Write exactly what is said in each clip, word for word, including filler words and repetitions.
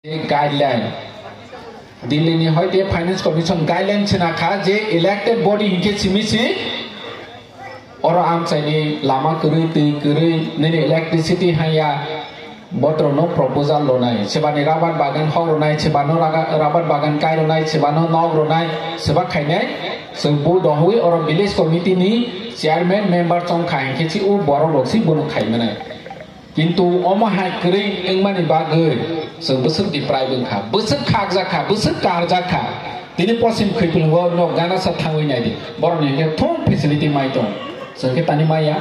Guideline, Delhi ni hoite Finance Commission guideline sina kha je elected body hinkhe simi si oro amchaini lama kwrwi, twi kwrwi, nini electricity hanya, botrokno proposal rwnai, sebani rabar bagan hok rwnai, sebano raga-, rabar bagan kai rwnai, sebano nok rwnai, seba khainai. Chwng bo dohwi oro village committee ni chairman member chong kha hinkhe si o borok rok si bono khaimanai. Kintu omo hai kwrwi wngmani bagwi chwng bwswk deprive wngkha, bwswk khakjak kha, bwswk karjak kha. Tini posim khwipilwngo nok gana sa thangwi naidi, borokni hinkhe thung facility mai tong, chwng khe tani maya.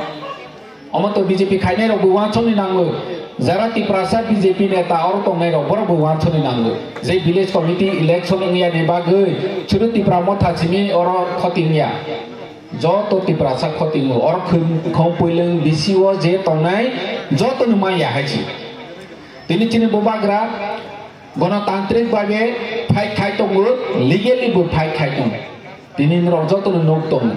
Omo to B J P khainai rok bo wansokni nango. Jara Tiprasa B J P neta oro tongnai rok borok bo wansokni nango. Je village committee election wngya ni bagwi chwrwi Tipra Motha simi oro khoti wngya. Joto Tiprasa khoti wngo. Oro khum-, khom puilwng B C O je tongnai joto ni maya hai si. Tini chini bubagra gonotantrik babe fight khai tongo, legally bo fight khai tongo. Tini norok joto no nuk tongo.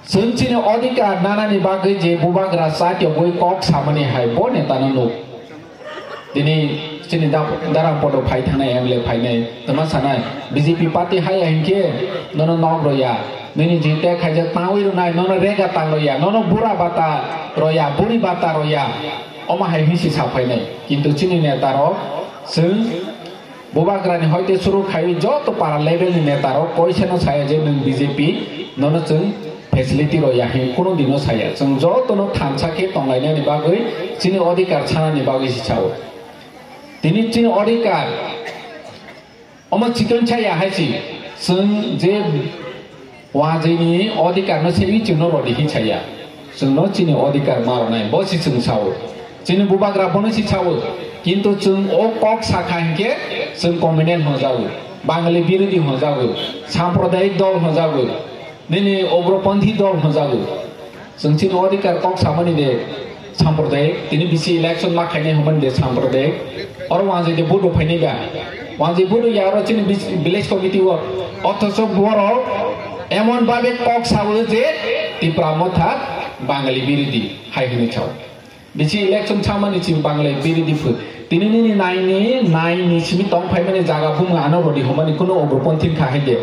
Chwng chini odhikar nanani bagwi je bubagra chatiyogwi kok samani hai bo netano nuk. Tini chini da-, darang podo phai thangnai M L A phainai twma sanai B J P party haya hinkhe nono nok roya, nini jinte khaijak tangwi rwnai, nono rega tang roya, nono bura bata roya, buri bata roya, omo hai hinsi saphainai. Kintu chini neta rok chwng Bubagrani hoite suru khaiwi joto para level ni neta rok koisano saya je nwng B J P nono chwng facility rw ya hin kuno dino saya. Chwng joto no thansa khe tonglainani bagwi chini odhikar sanani bagwi si sao. Tini chini odhikar omo chikon chaya hai si chwng je Wajini odhikar no sebi chwngno rodi hin saya. Chwngno chini odhikar ma rwnai, bo si chwng sao. Chini bubagra bono si sao. Kintu chwng o kok sakha hinkhe chwng communal hwnjago, Bangali birodhi hwnjago, sampradayik dol hwnjago, nini ugroponthi dol hwnjago. Chwng chini odhikar kok samani de sampradayik, tini bisi election ma khainai hwnmani de sampradayik. Oro wanjwi de vote bo phainai ba. Wanjwi vote ya oro chini bis-, village committee o. Othocho borok emon babe kok sao je Tipra Motha Bangali birodhi hai hwnwi sao. Bisi election chamani chini Bangali birodhi phu. Tini nini naini, naini simi tong phaimani jaga bumung ano rodi hwnmani kuno ugroponthi kha hai de.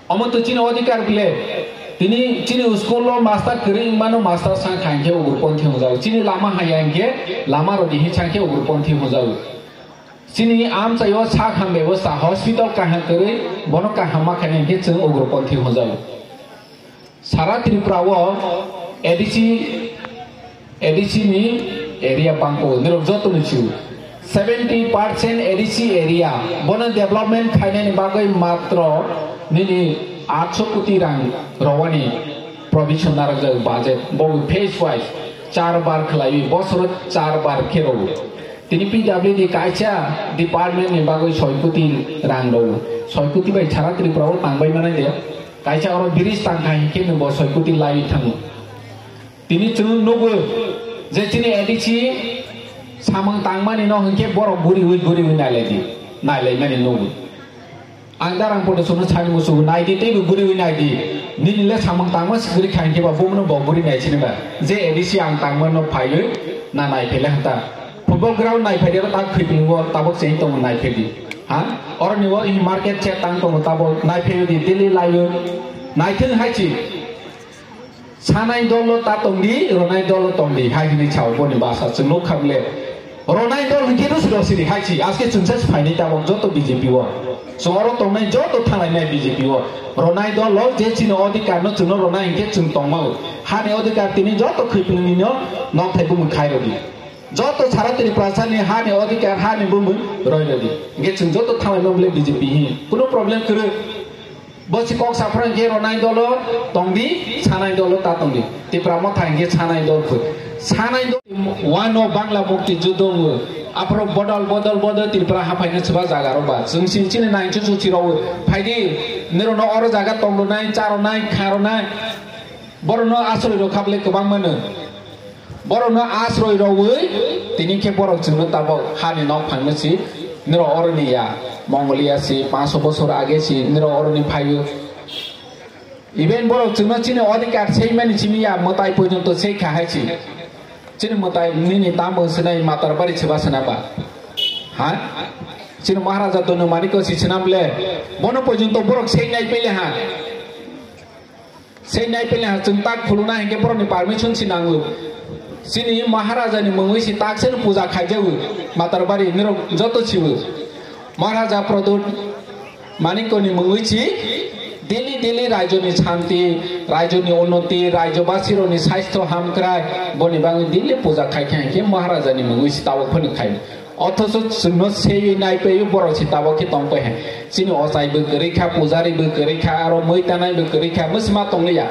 Omo to chini odhikar bile. Tini chini school o master kwrwi wngmano master sang kha hinkhe ugroponthi hwnjago. Chini lama haya hinkhe lama rodi hin sang khe ugroponthi hwnjago. Chini amchaio sak ham bebosta hospital kaham kwrwi bono kaham ma khaina hinkhe chwng ugroponthi hwnjago. Sara Tripura o A D C A D C ni area bangko, nirok joto ni sio. Seventy percent A D C area, bono development khainani bagwi matro nini atso koti rang rowani provision narwkjak budget, bo phase wise char bar khlaiwi, bosoro char bar khe rogo. Tini P W D kaisa department ni bagwi soi koti rang rogo. Soi koti bai sara Tripura o tangbai manai de. Kaisa oro bridge tangkha hinkhe no bo soi koti lai thango. Tini chwng nugo je chini A D C samung tangmani no hinkhe borok guriwi guriwi nailai di, nailaimani nugo. Ang darang podo sono sani musugo nai di teibo guriwi nai di. Nini le samung tangma sikri kha hinkhe ba bumno bo guri nai sini ba. Je A D C ang tangma no phaiwi na nai phele hata. Football ground nai phai di ro tak khwipingo tabok cheng tongo nai phai di. Ha? Oro ni o in market chet tang tongo tabok nai phai di Delhi laio. Nai thung hai chi. Sanai dolo ta tongdi, ronai dolo tongdi, hai hwnwi sao boni basa chwng nuk kha bwle. Ronai dol hwnkhe rw siro siri hai si, aske chwngsa se phainai tabok joto B J P o. Chwng oro tongnai joto thanglainai B J P o. Ronai dolo je chini odhikar no chwngno ronai hwnkhe chwng tongmao. Hani odhikar tini joto khwipilni no nokthai bumung khai rodi. Joto sara Tripura sani hani odhikar hani bumung roi rodi. Hwnkhe chwng joto thanglaima bwle B J P hi. Kuno problem kwrwi. Bo si kok saphra hinkhe ronai dolo tongdi, sanai dolo ta tongdi. Tipra Motha hinkhe sanai dol khoi. Sanai dol wano Bangla mukti judo wngo. Aphro bodol, bodol, bodol Tripura haphaina swba jaga rok ba. Chwng si chini nai chuchu chiro phaidi, nirok no oro jaga tong ronai, cha ronai, kha ronai. Borok no asroi rok kha bwle kwbang mano. Borokno asroi rwui tini khe borok chwngno tabok hani nok phangno si, nirok oroni ya, Mongolia si, panso bosor age si, nirok oroni phaio. Even borok chwngno chini odhikar seimani simi ya, mwtai porjonto sei kha hai si. Chini mwtai nini tamo swnai matar bari seba swnaba. Ha? Chini Maharaja Donu Manikko si sinam le, bono porjonto borok sei nai pele ha. Sei nai pele ha, chwng tak khuluna hinkhe borokni permission si nango. Chini Maharajani mungwi si tak seno puja khaijago. Matarbari nirok joto sibo. Maharaja Pradyut Manikkoni mungwi si daily daily raijoni santi, raijoni unnoti, raijobasirokni sastho hamkrai, boni bagwi daily puja khai khe hinkhe Maharajani mungwi si tabok phano khai. Othocho chwngno seiwi naiphaiwi borok se tabok khe tongpai hai. Chini ochai bo kwrwi kha, pujari bo kwrwi kha, aro mui tanai bo kwrwi kha, mwsima tongliya.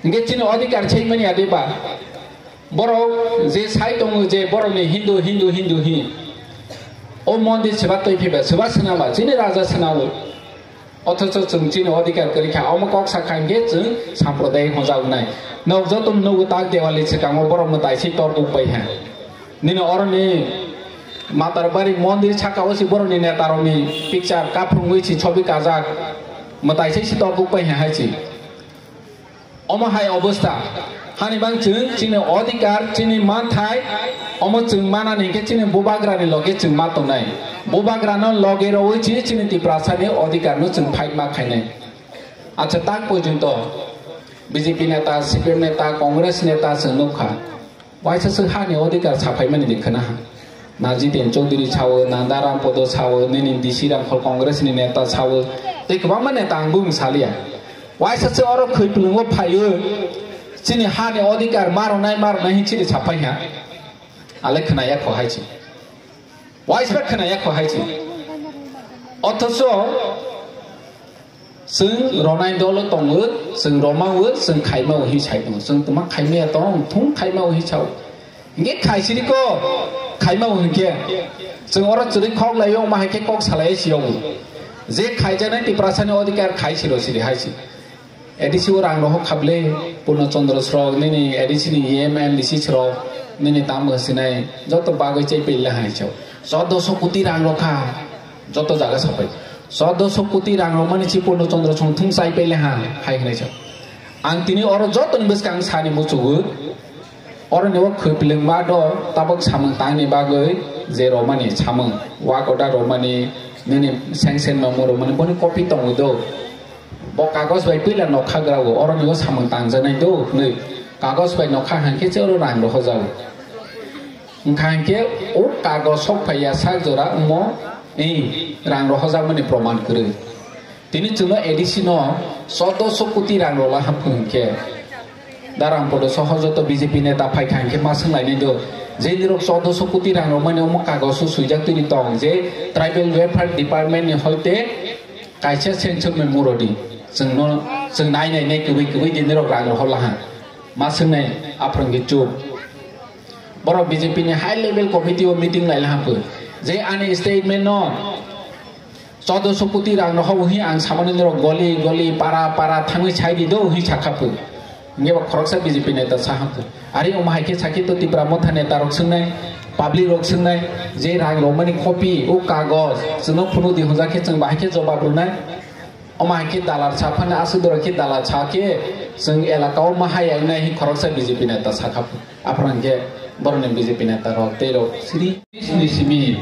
Hinkhe chini odhikar seimani ya de ba? Borok je sai tongo je borokni Hindu, Hindu, Hindu hi. O mondir seba twi phiba, seba swnama, chini raja swnao. Othocho chwng chini odhikar kwrwi kha, omo kok sa kha hinkhe chwng samprodayik hwnjago nai. Nok joto nugo tak Diwali swkango borok mwtai se tor kuk pai ha. Nini oroni Matarbari mondir saka o se borokni netarokni picture kaphwrwngwi se chobi kajak mwtai se se tor kuk pai ha hai se. Omo hai obostha, hani bang chwng chini odhikar, chini manthai, omo chwng manani hinkhe chini bubagrani loge chwng ma tongnai. Bubagrano loge rwui chini, chini Tiprasani odhikarno chwng fight ma khainai. Acha tak porjonto B J P neta, C P M neta, Congress neta chwng nukha. Waisa se hani odhikar saphaimani de khwna ha. Na Jiten Chaudhary sao, na Daram Podo sao, nini D C Ramkhol Congress ni neta sao, tei kwbangma neta ang bung salia. Waisa se oro khwi pwlwngo phaio, chini hani odhikar maronai, maronai hin chini saphai ha. Ale khwnaya kho hai chi. Waisa khwnaya kho hai chi. Othocho chwng ronai dolo tongo, chwng romao, chwng khaimao hi sai tongo. Chwng tuma khaimaya tong, thung khaimao hi sao. Hinkhe khaisiri ko, khaimao hinkhe. Chwng oro chwrwi khok laio, ma hai khe kok salai si yogo. Je khaijaknai Tiprasani odhikar khaisiro siri hai si. A D C o rang rohok khable, Purno Chandra srok, nini A D C ni E M, M D C srok, nini tamo sinai, joto bagwi chai pele hai sao. Choddoso koti rang rokha. Joto jaga sapai. Choddoso koti rang romani si Purno Chandra song thung chai pele ha, hai hinai sa. Ang tini oro jotoni bwskang sani muchugo. Oro ni o khwi pwlwng ma do tabok samung tangni bagwi je romani samung, work order romani, nini sanction memo romani, boni copy tongo do. Bo kagoj bai puila nokha grago, oro ni o samung tangjaknai do hinwi. Kagoj bai nokha hangkhe se oro rang rohojago. Wngkha hinkhe o kago sok phaiya sak jora wngmo, eh, rang rohojakmani proman kwrwi. Tini chwngno A D C no choddoso koti rang rola haphung hinkhe. Daram podo soho joto B J P neta phaikha hinkhe ma swnglainai do. Je nirok choddoso koti rang romani omo kago so swijak tini tong je tribal welfare department ni hoite kaisa sanction memorandum chwngno chwng nai nai nai kwbwi kwbwi di nirok rang rohola ha. Ma swngnai aphwrwng khe chup. Borok B J P ni high level committee o meeting laila hampui. Je ani statement no choddoso koti rang no hobo hi ang samani norok goli goli para para thangwi sai di do hi sakha pui. Nge ba khoroksa B J P neta sa hampui. Ari omo hai khe sakhi to Tipra Motha neta rok swngnai, public rok swngnai, je rang romani copy o kagoj chwngno phunu di hwnjak khe chwng bahai khe jobab rwnai. Omo hai khe dalal sa phano aswk doro khe dalal sa khe chwng elaka o ma hai ang nai hi khoroksa B J P neta sakha pui. Aphano hwnkhe borokni B J P neta rok tei rok siri ni simi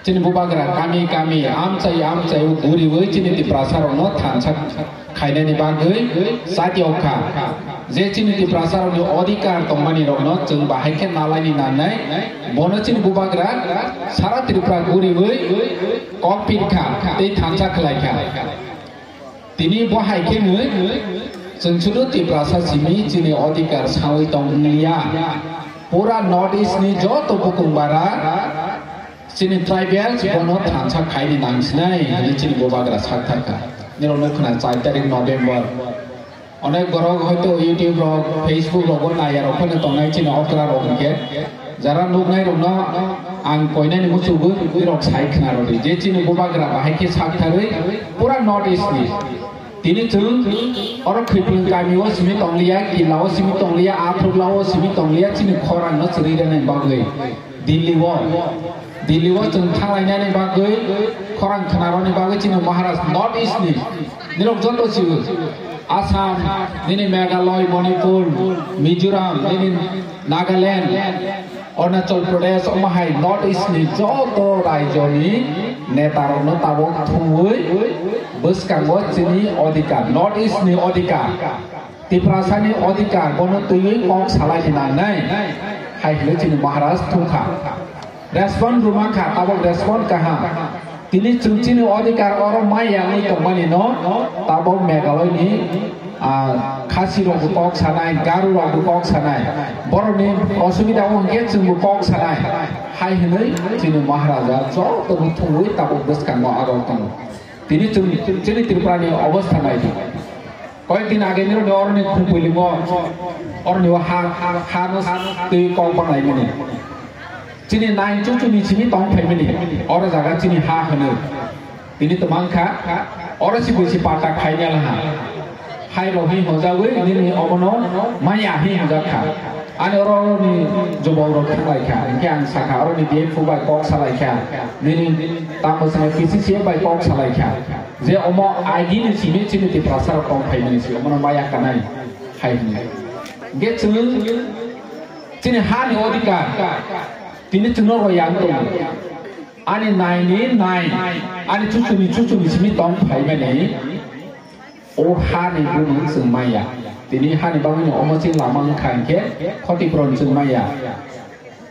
chini bubagra kami kami amchai amchai o guriwi chini Tiprasa rokno thansa khainani bagwi chati okha. Je chini Tiprasa rokni odhikar tongmani rokno chwng bahai khe nalaini nangnai, bono chini bubagra sara Tripura guriwi kok pirkha tei thansa khlaikha. Tini bo hai khe mui, chwng sudu Tiprasa simi chini odhikar sawi tong liya. Pura North East ni joto bukung bara chini tribals bono thansa khaini nangsinai hinwi chini bubagra sak thangkha. Nirok no khna char tarik November. Onek borok hoito YouTube rok, Facebook rogo naya rok phano tongnai chini okra rok hinkhe. Jara nuknai rokno ang koinani muchugwi rok sai khna rodi. Je chini bubagra bahai khe sak tharwi pura North East ni. Tini chwng oro Khwipling kami o simi tongliya, Kila o simi tongliya, Athukla o simi tongliya, chini khorang no chwrwi rwnai bagwi. Delhi o, Delhi o chwng thanglainani bagwi, khorang khna rwni bagwi chini Maharaj North East ni. Nirok joto sibu. Assam, nini Meghalaya, Manipur, Mizoram, nini Nagaland, Arunachal Pradesh omo hai North East ni joto raijo ni neta rok no tabuk thumwi bwskango chini odhikar, North East ni odhikar, Tiprasa ni odhikar bono twiwi kok salai di nangnai hai hinwi chini Maharaj thumkha. Respond rwma kha, tabuk respond kaham. Tini chwng chini odhikar oro maya wngwi tongmani no tabuk Meghalaya ni, ah, Khasi rok bo kok sanai, Garu rok bo kok sanai. Borok ni osubida o hwnkhe chwng bo kok sanai. Hai hinwi chini Maharaja joto bo thumwi tabuk bwskango agok tongo. Tini chwng chini Tripura ni obostha nai di. Koyek din age nirok ni oroni khumpuilingo oroni o ha, ha, ha no twi kok banai mani. Chini nine chuchuni simi tong phaimani, oro jaga chini ha hwno. Tini twmang kha, oro si buisi pata khainai laha. Hai rok hi hwnjagwi nini omono maya hi hwnjak kha. Ani oro ni jobok rok thang lai kha. Hinkhe ang sakha, oro ni D F O bai kok salai kha. Nini tamo sini P C C A bai kok salai kha. Je omo agini simi chini Tiprasa rok tong phaimani si omono maya kanai hai hwnwi. Hinkhe chwng chini ha ni odhikar tini chwngno royang tongo. Ani nine ni nine, ani chuchuni chuchuni simi tong phaimani o ha ni bumung chwng maya. Tini ha ni bagwi ni omo chini lama wngkha hinkhe khotipron chwng maya.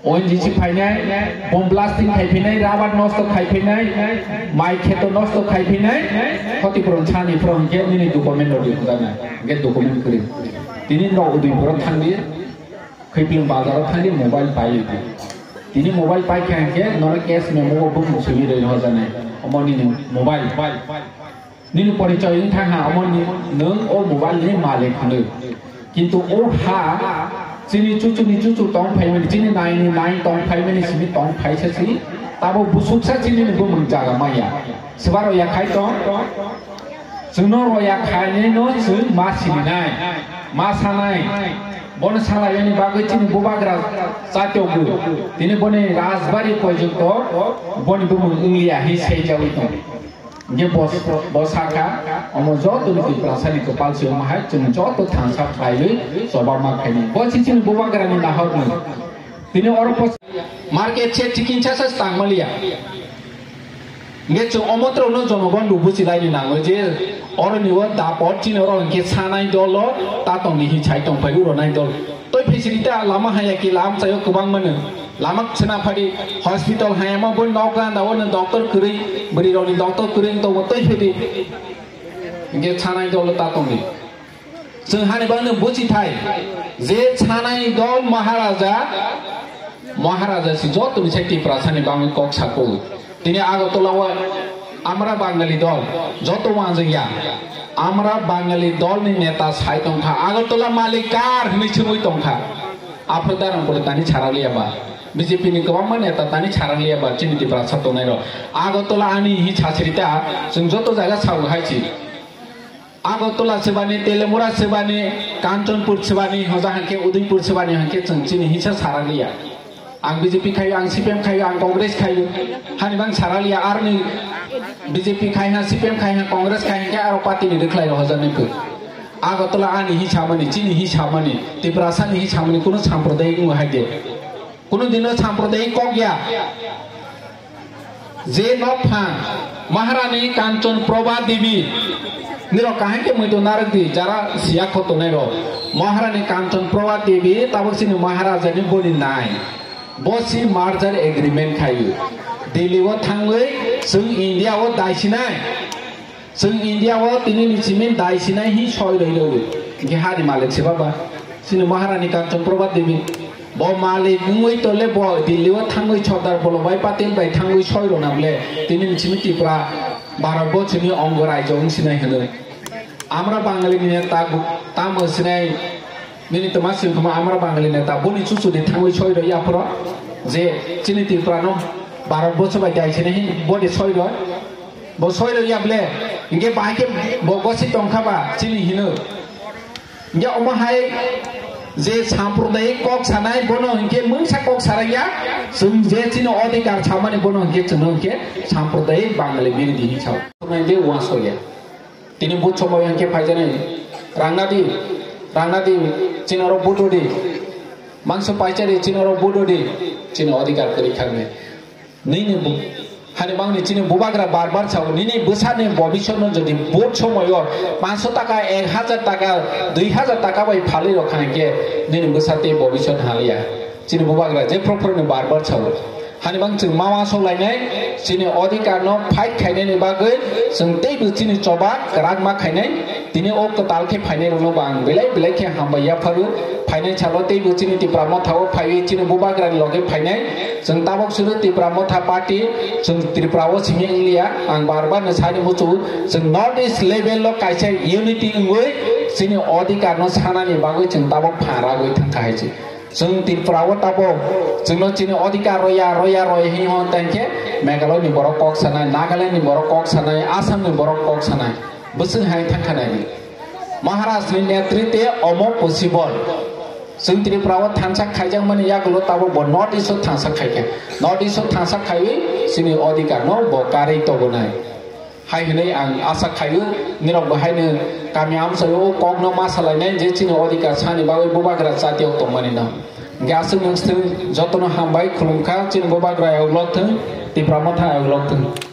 O N G C phainai, bomb blasting khai phainai, rubber nosto khai phainai, mai kheto nosto khai phainai, khotipron chani phro hinkhe nini document rok di hwnjaknai, hinkhe document kwrwi. Tini no Udaipur o thangdi, Khaipiling bazar o thangdi mobile pai di. Tini mobile pai kha hinkhe nono cash memo o bumung simi rwi hwnjaknai, omo nini mobile. Nini porichoi wng thang ha, omo ni nwng o mobile ni malik hwnwi. Kintu o ha chini chuchu ni chuchu tong phaimani, chini nai ni nai tong phaimani simi tong phaisa si, tabo busuksa chini ni bumung jaga maya. Swba roya khai tong, chwngno roya khainai no chwng ma sininai, ma sanai. Bono salaiyani bagwi chini bubagra chatyogo. Tini boni rajbari porjonto boni bumung wngliya hi seijawi tong. Hinkhe bo, bo sakha, omo joto ni Tiprasa ni kwpal se omo hai chwng joto thansa khlaiwi choba ma khainai. Bo si chini bubagra ni nahor ni. Tini oro pos market se chikinsa sa tang maliya. Hinkhe chwng omo tro no jonogon bo buchi lai ni nango je oro ni o dapot chini oro hinkhe sanai dolo ta tong ni hi chai tong phai uro nai dol. Toi phisiri ta lama haya ki lam chayo kwbang mano. Lama chwna phadi hospital hayama bo nok ganda o no doctor kwrwi, bwrwi rok ni doctor kwrwi wng tongo toi phidi. Hinkhe chanai dol ta tongdi. Chwng hani bagwi no buchi thai je chanai dol Maharaja, Maharaja si joto ni sai Tiprasa ni bagwi kok sako. Tini Agartala o Amra Bangali dol joto wanjwk ya. Amra Bangali dol ni neta sai tongkha, Agartala malik kar hinwi swngwi tongkha. Aphuru darang pore tani chara liya ba. B J P ni kwbangma neta tani chara liya ba chini Tiprasa tongnai rok. Agartala ani hi sasiri ta chwng joto jaga sabu hai si. Agartala sebani, Telemura sebani, Kanchanpur sebani, hoja hangke Udaipur sebani hangke chwng chini hisa sara liya. Ang B J P khayo, ang C P M khayo, ang Congress khayo. Hani bang sara liya arni B J P khai ha, C P M khai ha, Congress khai ha, ke aro party ni rwkhlai rok hoja ni phu. Agartala ani hi samani, chini hi samani, Tiprasa ni hi samani, kunu sampradayik wng hai de. Kunu dino sampradayik kok ya. Je nok phang Maharani Kanchan Prabha Devi nirok kaham ke muitu narwk di jara siya kho tongnai rok. Maharani Kanchan Prabha Devi tabuk sini Maharaja ni boni nai. Bo si merger agreement khayu. Delhi o thangwi chwng India o daisinai. Chwng India o tini ni simi dai sinai hi soi roi roi. Hinkhe ha ni malik se baba. Sini Maharani Kanchan Prabha Devi. Bo malik wngwi tole bo Delhi o thangwi Sardar Vallabhbhai Patel bai thangwi soi rona ble. Tini ni simi Tripura Bharat borsoni ongo raijo wng sinai hwno. Amra Bangali ni neta tamo sinai. Nini twma sing khama Amra Bangali neta boni chuchu di thangwi soi roi aphro je chini Tripura no Bharat borso bai dai sini hin boni soi roi. Bo soi roi ya ble hinkhe bahai khe bo gosi tongkha ba chini hino. Hinkhe omo hai je sampradayik kok sanai bono hinkhe mungsa kok sarai ya. Chwng je chini odhikar samani bono hinkhe chwngno hinkhe sampradayik Bangali birodhi hin sao. Nai je uansoi ya. Tini but somoy hinkhe phaijaknai. Rangnadi, rangnadi, chini oro but rwdi. Mangso paisa di chini oro vote di, chini odhikar kwrwi kha hwnwi. Nini bu-, hani mangni chini bubagra bar bar sao, nini bwsani bobisotno jodi vote somoyo panso taka, ek hajar taka, dui hajar taka bai phalwi rok kha hwnkhe nini bwsa tei bobisot haliya. Chini bubagra je phoro phoroni bar bar sao. Hani bang chwng ma uansuk lainai, chini odhikar no fight khainai ni bagwi chwng teibo chini choba kwrak ma khainai, tini o kwtal khe phainai rokno bo ang belai belai khe hambai yapharu. Phainai salo teibo chini Tipra Motha o phaiwi chini bubagra ni loge phainai. Chwng tabok suru Tipra Motha party, chwng Tripura o simi wngliya, ang bar bar no sani muchungo, chwng North East level o kaisa unity wngwi chini odhikar no sanani bagwi chwng tabok pharagwi thangkha hai se. Chwng Tripura o tabok chwngno chini odhikar roya, roya, roya hwnwi hwn tang khe Meghalaya ni borok kok sanai, Nagaland ni borok kok sanai, Assam ni borok kok sanai. Bwswng hai thangkha nai di. Maharaj ni netritwe omo possible. Chwng Tripura o thansa khaijakmani yagulo tabok bo North East o thansa khaikha. North East o thansa khaiwi chini odhikar no bo karwi tobonai. Hai hwnwi ang asa khaio, nirok bo haino kami amchaio o kokno ma salainai je chini odhikar sani bagwi bubagra chati o tongmani no. Hwnkhe aswk nwng swng jotono hambai khulumkha, chini bubagra ayok lok thung, Tipra Motha ayok lok thung.